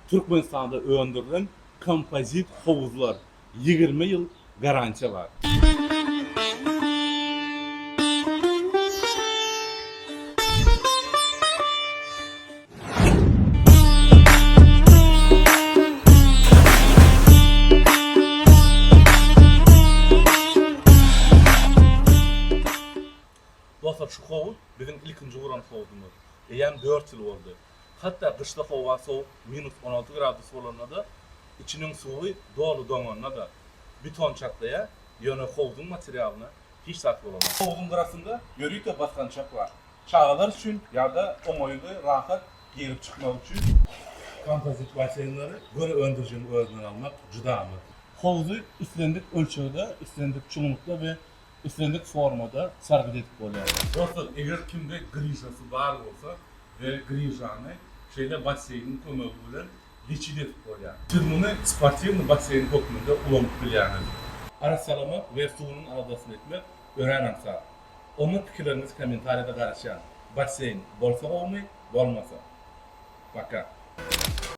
Türkmenistanda öndürilen kompozit howuzlar 20 ýyl garantiýa bar. Dostlar şu howuz biziň ilkinji guran howzumyz. Eýýäm dört ýyl boldy. Hatda gyşda howa sowuk minus 16 gradus bolanda-da, içiniň suwy doly doňanda-da, beton çatlaýar, ýöne howzuň materialyna hiç zat bolanok. Howzuň gyrasynda ýörite basgançak bar. Çagalar üçin ýa-da oňaýly, rahat girip çykmak üçin. Kompozit basseýnleri göni öndürijiň özünden almak juda amatly. Howzy islendik ölçegde, islendik çuňlukda we islendik formada sargyt edip bolýar. Dostlar, eger kimde grižasy bar bolsa we grižany şeýle basseýniň kömegi bilen leçit edip bolýar. Siz muny sportiwnyý basseýn hökmünde ulanyp bilýäňiz. Arassalamak we suwunyň aladasyny etmek örän aňsat. Onda pikirleriňizi kommentariýada garaşýan. Basseýn bolsa gowumy, bolmasa? Paka.